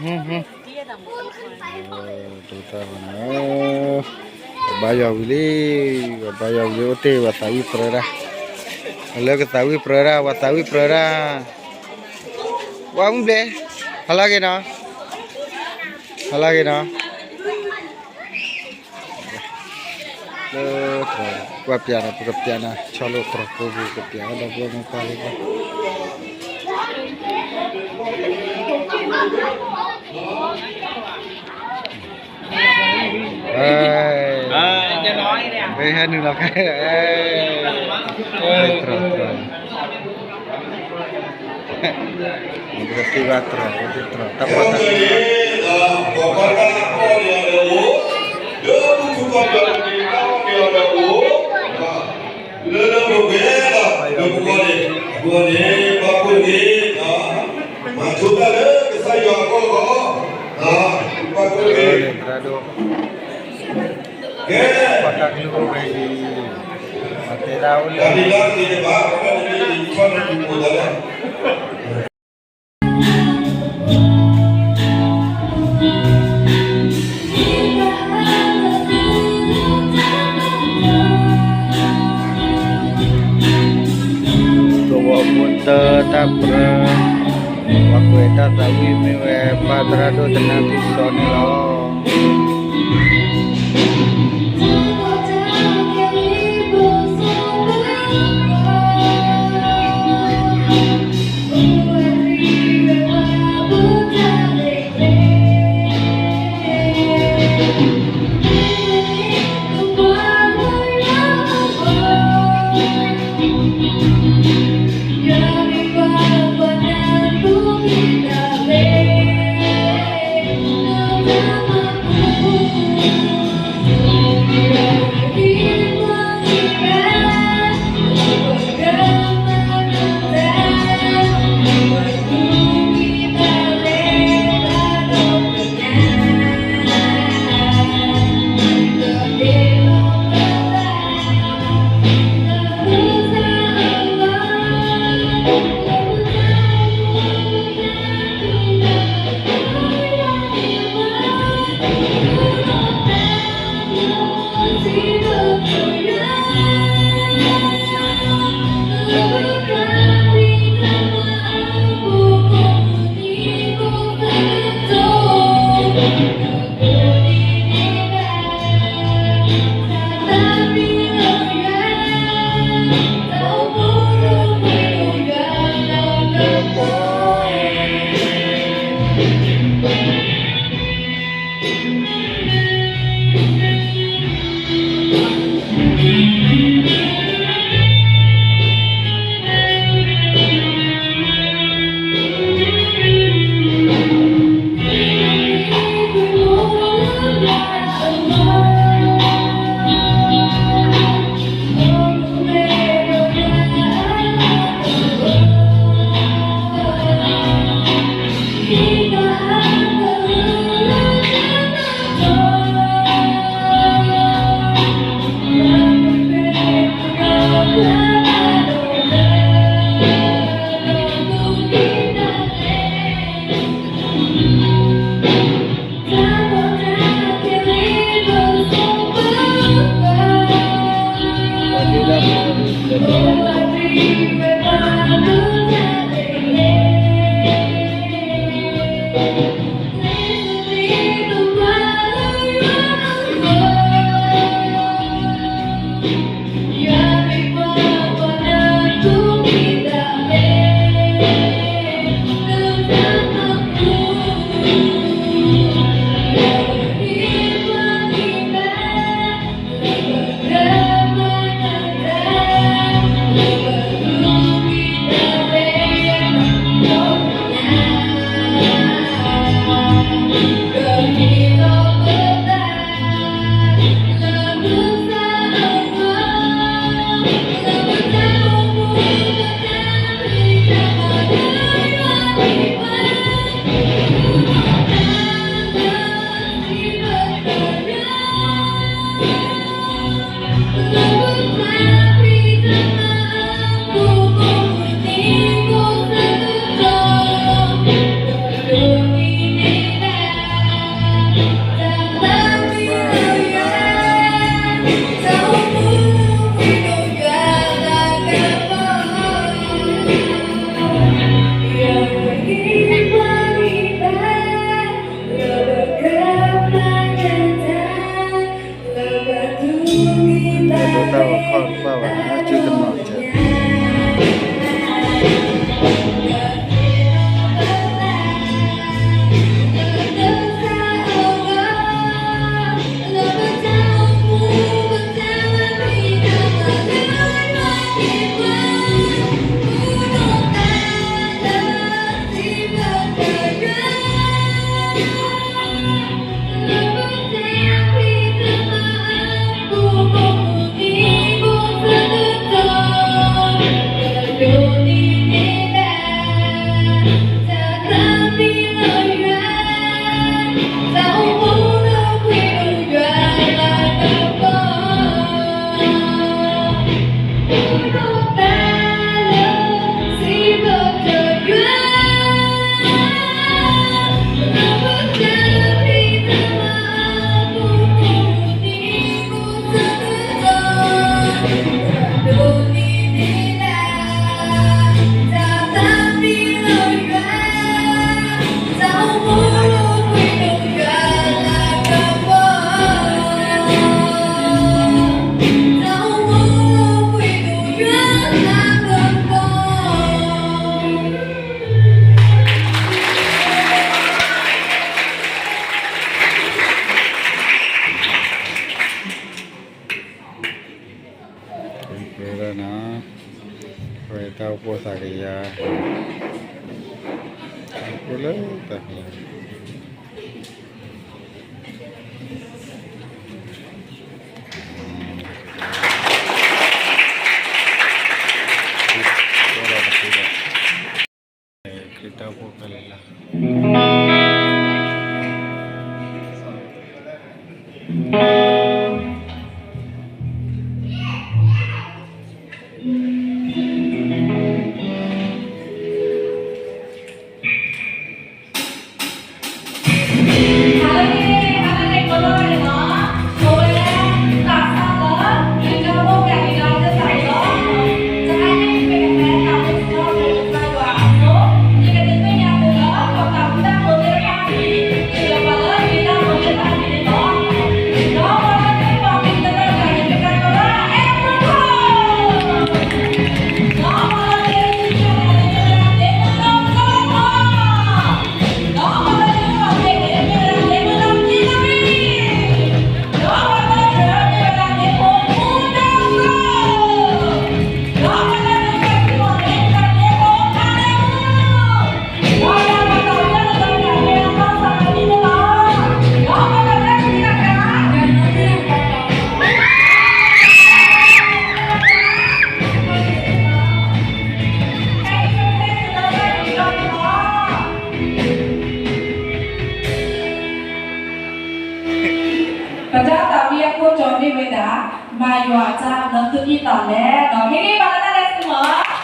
ဟူ တၢ်ဘၣ်နီၤ, ပဘါယွၤဝံၤလံ, ပဘါယွၤဝံၤလံ အိၣ်တ့ၢ်ပှၤသးဝံၣ်ပြၢဒၣ်, ပှၤလၢကသးဝံၣ်ပြၢဒၣ် ပှၤသးဝံၣ်ပြၢဒၣ်, ဝါမုၢ်ဘျဲ, ဟါလၢဂ့ၤနီၤ, ဟါလၢဂ့ၤနီၤ. လၢ ကွၢ်ပျးနီၤ ပကပျးနီၤ ဆီလိာ်တြီၤဖိပူၤ ကပျးဝဲဒီးပှၤမိၢ်ပှၢ်လၢ ဝဲဟဲနုာ်လီၤခဲ, တြီၤတြီၤ ပကသံကွၢ်တြီၤ ပကသံတြီၤ တၢ်ပီးတၢ် လၢလၢပှဲၤပှဲၤလီၤ လၢပဂီၢ်န့ၣ် အဂီၢ်န့ၣ် ပၢ်ဖိန့ၣ် မၤဆိတၢ်လၢကစၢ်ယွၤအဂီၢ်လီၤ. ပၢ်ဖိန့ၣ် ကဲ ပှၤတၢ်ကလုၢ်အိၣ်ဝဲအံၤ အတဲဒၣ်အိၣ်လၢ သဝီဖိတၢ်တၢ်ပြၢ, ပှၤကွဲးတၢ်သးဝံၣ်မ့ၢ်ဝဲ ပၢ်သရၣ်ဒိၣ်တနၢ်ပၢၢ်စီန့ၣ်လီၤ. ဝဲဒၣ်နီၤ, ဝဲတၢ်အိၣ်ဖှိၣ်သးကယၤ, အိၣ်လၢတၢ်ဖဲ ခရံာ်တၢ်အိၣ်ဖှိၣ်ဖဲလဲၣ်လီၤ. ပတၢ်သးဝံၣ်အခိၣ်တီမ့ၢ်ဝဲဒၣ် မၤယွၤအတၢ်လၢသူၣ်ကံၢ်သးလဲ, ဒီးဟ့ၣ်ဂံၢ်ဘါလၢတၢ်ရဲၣ်တၢ်ကျဲၤလီၤ.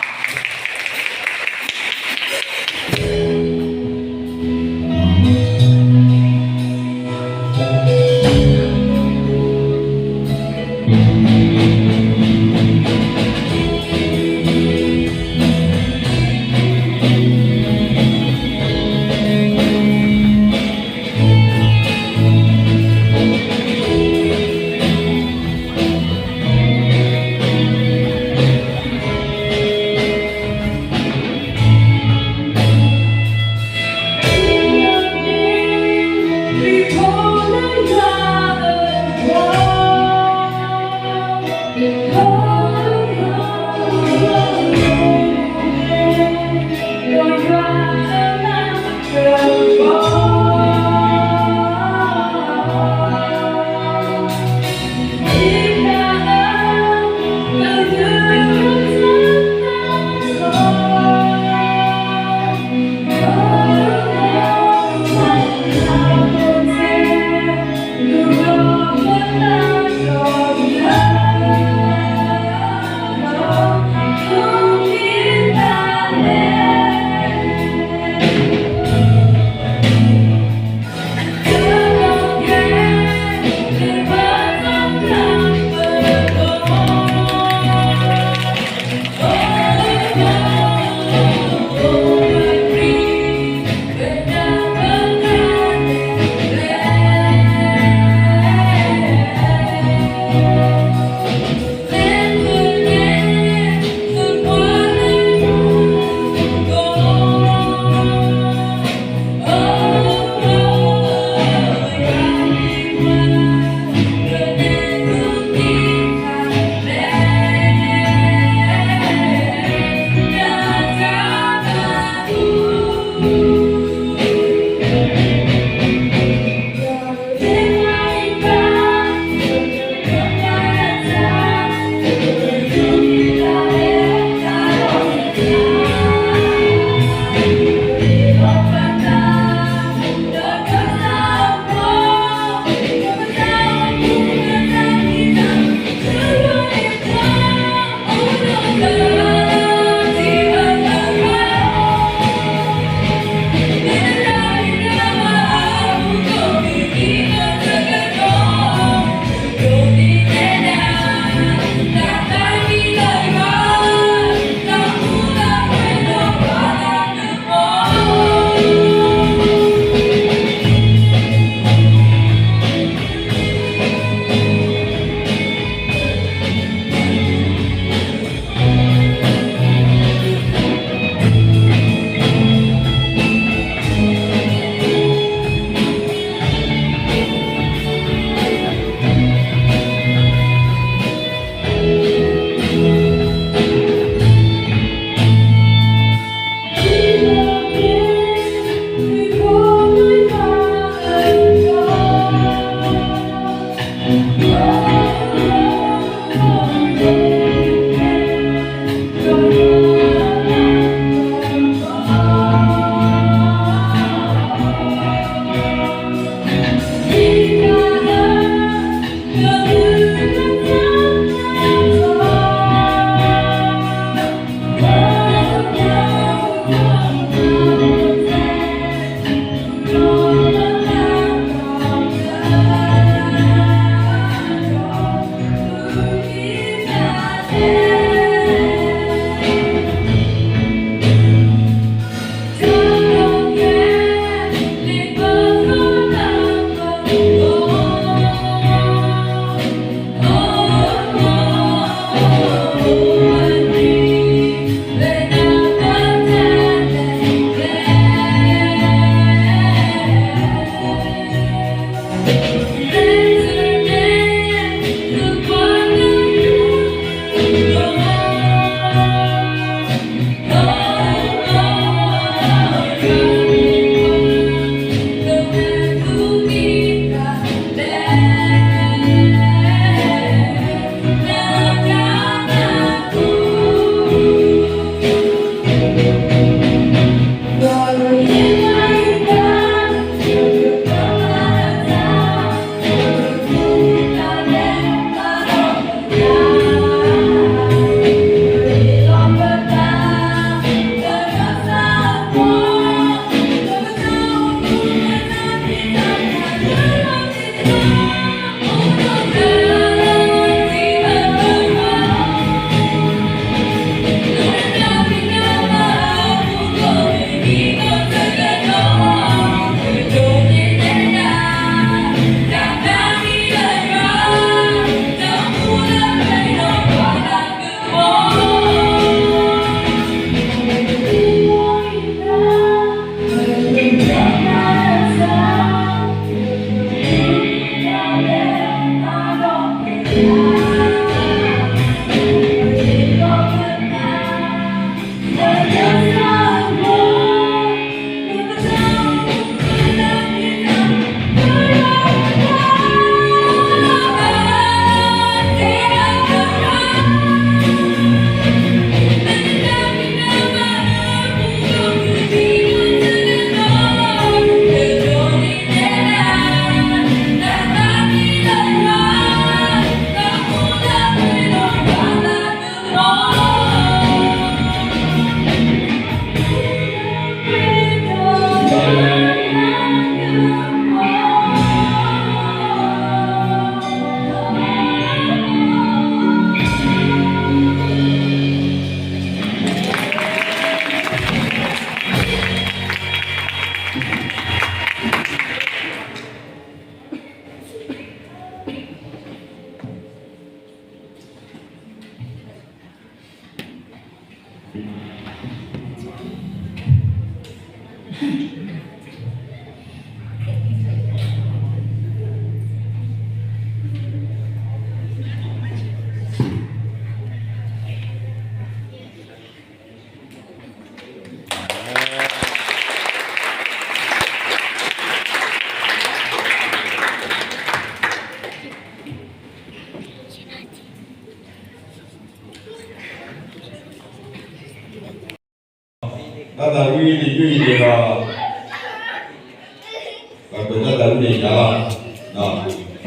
ယွံၢ်န့ၣ်ယွံၢ်အံၤန့ၣ်ဒီး ပှၤကွဲးတၢ်သးဝံၣ်န့ၣ်ယၤလီၤ.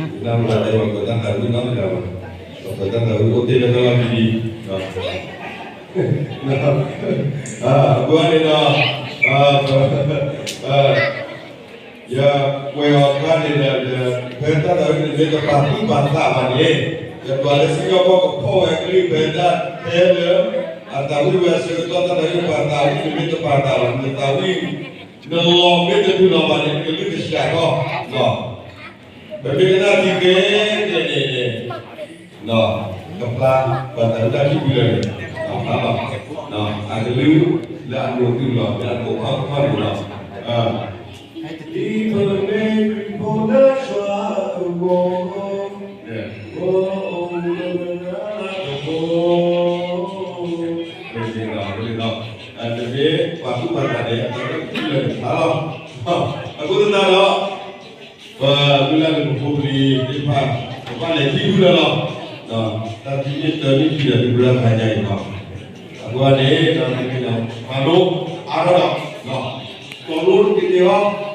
နမ့ၢ်လၢပှၤကွဲးတၢ်သးဝံၣ်နီတဂၤဘၣ်, ပှၤကွဲးတၢ်သးဝံၣ်အိၣ်တ့ၢ်လၢတၢ်လီၢ်ခံဒံး, အဃိန့ၣ်ဒီး ယကွဲးအီၤအခါန့ၣ်ဒီး ဖဲတၢ်သးဝံၣ်န့ၣ်မ့ၢ်တပာ်သူၣ်ပာ်သးဘၣ်န့ၣ် ယကွၢ်လၢစံၣ်ညီၣ်ကွီၢ်ကဖီၣ်ဝဲအကလုၢ်ဖဲဒၣ်ထဲလၢ အသးဝံၣ်ဝဲအဆၢကတီၢ် တၢ်သးဝံၣ်ပှၤသးဝံၣ်န့ၣ်မ့ၢ်တပာ်သးဘၣ်န့ၣ် သးဝံၣ် နလီၤမ့ၢ်တနုာ်လီၤဘၣ်န့ၣ် ကလုၢ်ကစှၤထီၣ်, ပမ့ၢ်ကနၣ်သံကဲန့ၣ်န့ၣ် ကဖျါ ပှၤသးဝံၣ်တၢ်ထံၣ်ကွံာ်လၢာ်န့ၣ် ဖျါလီၤ, အကလုၢ်လၢအဒိးသုးလီၤ လၢအဒိးခီၣ်ခီၣ်န့ၣ်လီၤ. တမ့ၢ်ပှၤသူၣ်ပှၤသးန့ၣ် အသးဝံၣ်လၢာ်န့ၣ်ဖျါလီၤ. အဃိသတးဒီး ပမုၢ်လၢ်လၢပဖိပလံၤသ့ၣ်တဖၣ် ပဘၣ်လဲၤထံၣ်ဃုာ်လၢာ်လီၤ. တၢ်ထံၣ်မ့ၢ်တၢ်မ့ၢ်ထံဒီး ဒုၣ်ဒါခါညါအံၤလီၤ. အဃိန့ၣ် ဒီးမ့ၢ်ပှၤလိအါထီၣ်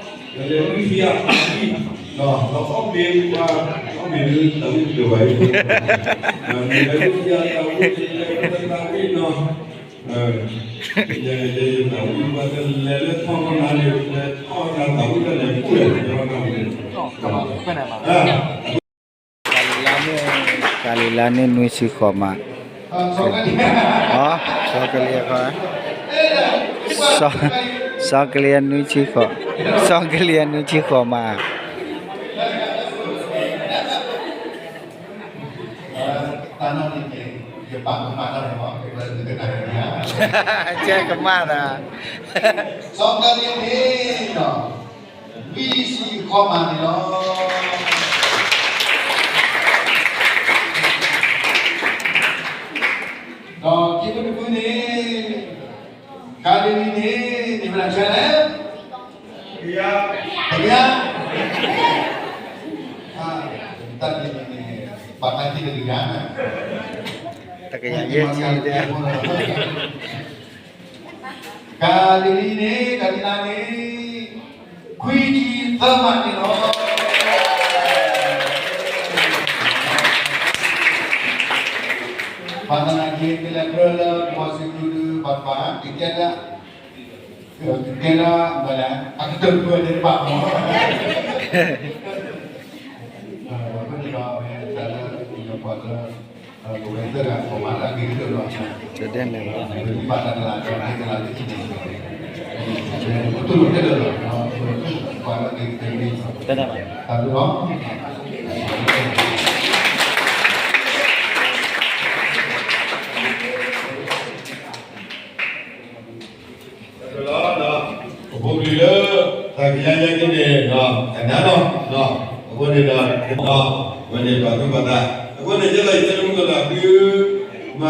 ဒီး ကီၤလိတက့ၢ်အီၤ ကလဲၤဝံသံအီၤ ဒီးအီၣ်မ့ၤပှၤ အီၣ်မ့ၤဒုးသးဝံၣ်တကဲဘၣ်အံၤ မ့ၢ်လဲၤဝံသံအီၤသးဝံၣ် လဲၤဝံသံအီၤသးဝံၣ်နီၤ ယဲယဲယသးဝံၣ်ပှၤတလဲၤလၢထီၣ်နီၢ်နၤန့ၣ် လဲၤထီၣ်နၤသးဝံၣ်တၢ်လဲၤကူၣ်လဲၣ် ယဲနီၢ်နၤဝံၣ်န့ၣ် ကၤလံၤလါန့ၣ် ကၤလံၤလါန့ၣ်နွံဆံဃိးမး, အ စီၤကလံၤအခီ, စီၤကလံၤအနွံဆံဃိး, စီၤကလံၤအနွံဆံဃိးမး. တၢ်နီၣ်န့ၣ် ယပာ်ကမၣ်တၢ်န့ၣ်မး ကဲကမၣ်တၢ်, စီၤကလံၤန့ၣ်ဒီး နွံဆံဃိးမးန့ၣ်လီၤ. ဒီးခံမုၢ်တမုၢ်န့ၣ် ကၤလံၤလံၤန့ၣ် န့ၢ်ဝဲဒၣ်ဆံးလဲၣ်, တကယၤ, တၢ်လံၤလံၤန့ၣ် ဘၣ်တၢ်က့ၤတကယၤ, တကယၤယဲၢ်ဆံ ကၤလံၤလံၤန့ၣ် ကၤလံၤလါန့ၣ် ခွံဆံသၢမးန့ၣ်လီၤ. ဘၣ်ဆၣ်သနာ်က့ ကလဲၤကြၢးလၢ ကဝီၤစံးဘျုးဒုး ဘၣ်တဘၣ် ကကဲဒၣ် ကကဲဒၣ် ဘၣ်လဲၣ် အကတၢၢ်ကွဲးန့ၣ်တဘၣ်မး, အဃိန့ၣ်ဒီး အဝဲတၢ်လၢ ပှၤလၢ ပဝဲသၢဂၤ ပဘၣ်တၢ်ဂ့ၤကတၢၢ်လီၤ, ပဘၣ်တၢ်တလးကီန့ၣ်တလးတထံၣ်န့ၣ်, ပတူၢ်လိာ်ကတၢၢ်လီၤ, ပှၤလၢဂ့ၤကတၢၢ်န့ၣ်, တၢ်တူၢ်လီၤ. ပဖိပလံၤလၢ တၢ်ကယၤညါက့န့ၣ် ကနၣ်နီၣ်, အဃိန့ၣ်ဒီး ဝဲန့ၣ်ပာ်သူၣ်ပာ်သး, အဃိန့ၣ် ယဲလီၤယတဲတမုၢ်ကလၢ်သု မၤ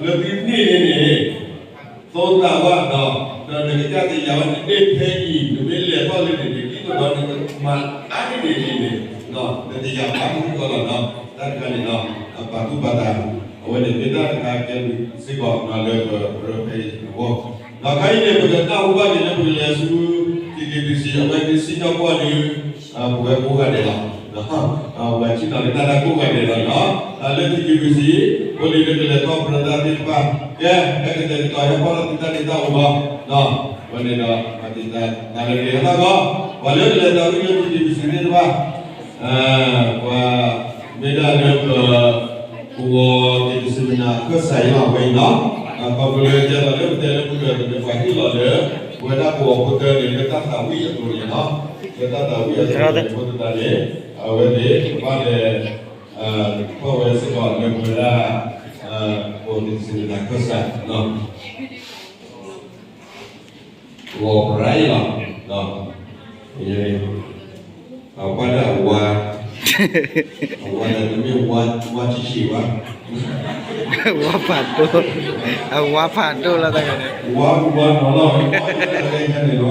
လၢသုန့ၢ်န့ၣ်န့ၣ် သိသးဝဲဒီး ဒီးနကစၢ်တယာ်ဝဲနန့ၢ်ဖဲအံၤ နမ့ၢ်လဲၤထီၣ်လၢန့ၣ်န့ၣ် ဒ်သိးဒီးနကမၤအါန့ၢ်န့ၣ်န့ၣ် နတယာ်ဘၣ်မုၢ်ကီၢ်လီၤနီၤ, တၢ်တခါန့ၣ်နီၤ ပာ်သူၣ်ပာ်သး အဝဲန့ၣ်မ့ၢ်တၢ်တခါကဲစ့ၢ်ကီးနီၤ လၢပရၢဖဲအံၤအဂီၢ်, ဒီးခါအံၤန့ၣ် ပကနၢ်ဟူဘၣ်က့ၤလၢပကလဲၤဆူ T K B C အဝဲသ့ၣ်စံၣ်ညီၣ်ကွီၢ်ဒီး ပဝဲကိးဂၤဒဲးလီၤ, ပှၤဆ့ၣ်နီၤက့ၤတၢ်ကိးဂၤဒဲးလီၤနီၤ, လၢ T K B C ဖိလံၤလၢကလဲၤထီၣ်ပြၢသးသ့ၣ်တဖၣ် ကဲ ဟဲကတဲာ်ကတီၤဟဲဖီၣ်လီၤသုတၢ်ဒ့တၢ်အူဘၣ်, အဝဲန့ၣ်ဒီး ပှၤတံာ်တာ်တၢ်လၢကလဲၤဟဲထီၣ်ကီး ပှၤလၢကလဲၤသးဝံၣ်လၢ T K B C သ့ၣ်တဖၣ် ပှၤမ့ၢ်ဒၣ်လၢပ ကဝီၤ T K B C မ့ၢ်နၤခၢၣ်စးအံၤလီၤ အဝဲအံၤနီၤ, ခီဖျိလၢကဲလီၤလၢပတဲလၢပကပှၤဟ့ၣ်လီၤလၢ ပဝဲဒၣ်ပဝီၤဖိတၢ်န့ၣ် လၢတၢ်သးဝံၣ်အသိးန့ၣ်နီၤ, လၢတၢ်သးဝံၣ်အသိးန့ၣ် ဖိသတးန့ၣ် အဝဲသ့ၣ်ဘၣ်လဲၤ ထီၣ်ဝဲစ့ၢ်ကီးလၢပဝဲဒၣ် ကဝီၤ T K B C မ့ၢ်နၤခၢၣ်စးနီၤ ဂီၤပြးအံၤလီၤ, အဝဲဒၣ်အဝါ, အဝါဒၣ်တမ့ၢ်ဝါဆံးဆံးဘၣ်, ဝါဖးဒိၣ်, အဝါဖးဒိၣ်လီၤတၢ်န့ၣ်, ဝါပူၤဝါနီၤလီၤ, ဝါတၢ်တခါန့ၣ်လီၤ.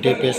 တပ့